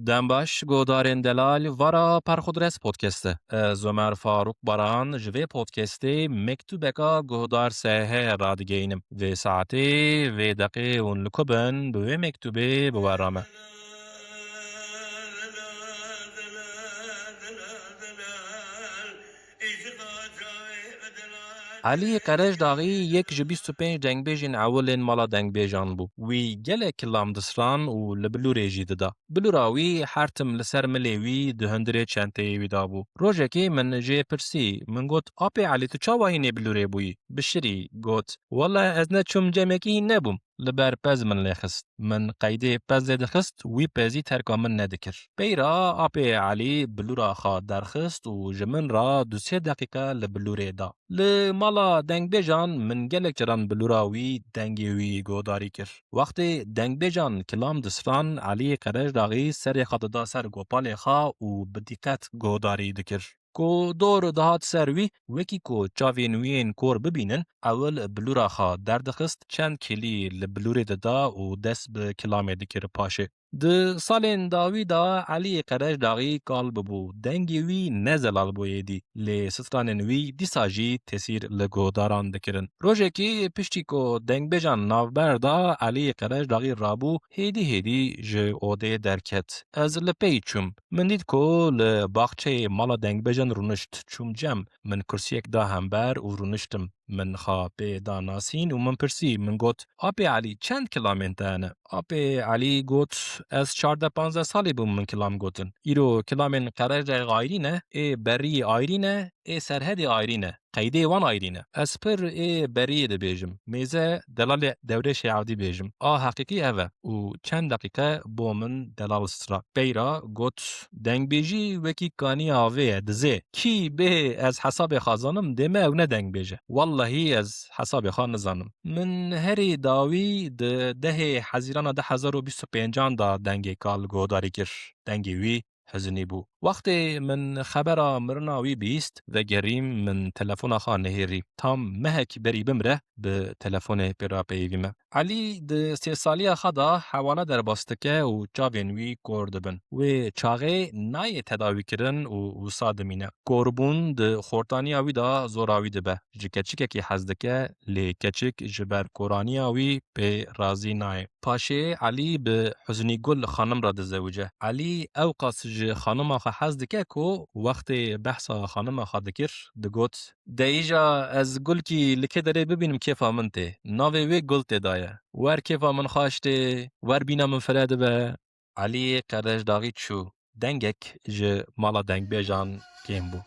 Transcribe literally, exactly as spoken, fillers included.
Dem baş, guhdarên delal, vara Perxudres Podcast e. Ez Omer Faruk Baran ji vê podcastê mektubeka guhdar Sehe radigeynim. Vê saetê, vê deqê hûn li ku bin, bi wê mektubê bi we re me. Elî Qerejdaxî yek ji bîst û pênc dengbêjên ewilên mala dengbêjan bû. Wî gelek kilam distran û li bilûrê jî dida. Bilûra wî her tim li ser milê wî di hundirê çenteyê wî de bû. Rojekê min jê pirsî, min got, "Apê Elî, tu çawa hînê bilûrê bûyî?" Bişirî, got, "Wele ez ne çûm cemekî hîn nebûm. Li ber pez min lê xist. Min qeydê pezê dixist, wî pezî terka min nedikir." Peyra apê Elî bilûra xwe derxist û ji min re du sê deqîqe li bilûrê da. Li mala dengbêjan min gelek caran bilûra wî, dengê wî guhdarî kir. Wextê dengbêjan kilam distran, Elî Qerejdaxî serê xwe dida ser gopalê xwe û bi dîqet guhdarî dikir. Ku dor dihat ser wî, wekî ku çavên wî yên kor bibînin, ewil bilûra xwe derdixist, çend kêlî li bilûrê dida û dest bi kilamê dikir paşê. Di salên dawî de Elî Qerejdaxî kal bibû, dengê wî ne zelal bû êdî, lê stranên wî dîsa jî tesîr li guhdaran dikirin. Rojekê piştî ku dengbêjan navber da, Elî Qerejdaxî rabû, hêdî hêdî ji odê derket. Ez li pey çûm. Min dît ku li baxçeyê mala dengbêjan rûnişt. Çûm cem, min kursiyek da hember û rûniştim. Min xwe pê da nasîn û min pirsî, min got, "Apê Elî, çend kilamên te hene?" Apê Elî got, "Ez çardeh panzdeh salî bûm min kilam gotin. Îro kilamên Qerejdaxî ayrî ne, ê Berriyê ayrî ne, ê Serhedê ayrî ne. Qeydê wan ayrî ne. Ez pir ê Berriyê dibêjim. Mêze delalê Dewrêşê Evdî bêjim. A heqîqî ev e." Û çend deqîqe bo min delal stra. Peyra got, "Dengbêjî wekî kaniya avê ye, dizê. Kî bê ez hesabê xwe zanim, dê me ew ne dengbêj e. Wellehî ez hesabê xwe nizanim." Min herî dawî di dehê Hezîrana du hezar û bîst û pêncan de dengê kal guhdarî kir. Dengê wî hizinî bû. Wextê min xebera mirina wî bîst, vegerîm, min telefona xwe nehêrî. Tam mehek berî bimre, bi telefonê pê re peyivîme. Elî di sêsaliya xwe de hewala derbas dike û çavên wî kor dibin. Wê çaxê nayê tedawîkirin û wisa dimîne. Korbûn di xortaniya wî de zora wî dibe. Ji keçikekî hez dike, lê keçik ji ber koraniya wî pê razî nayê. Paşê Elî bi Huznîgul xanim re dizewice. Elî ewqas ji xanima xwe hez dike ku wextê behsa xanima xwe dikir, digot, "De îja ez gulkî li kê derê bibînim kêfa min tê. Navê wê gul tê daye. Wer kêfa min xaş tê, wer bîna min file dibe." Elî Qerejdaxî çû. Dengek ji mala dengbêjan kêm bû.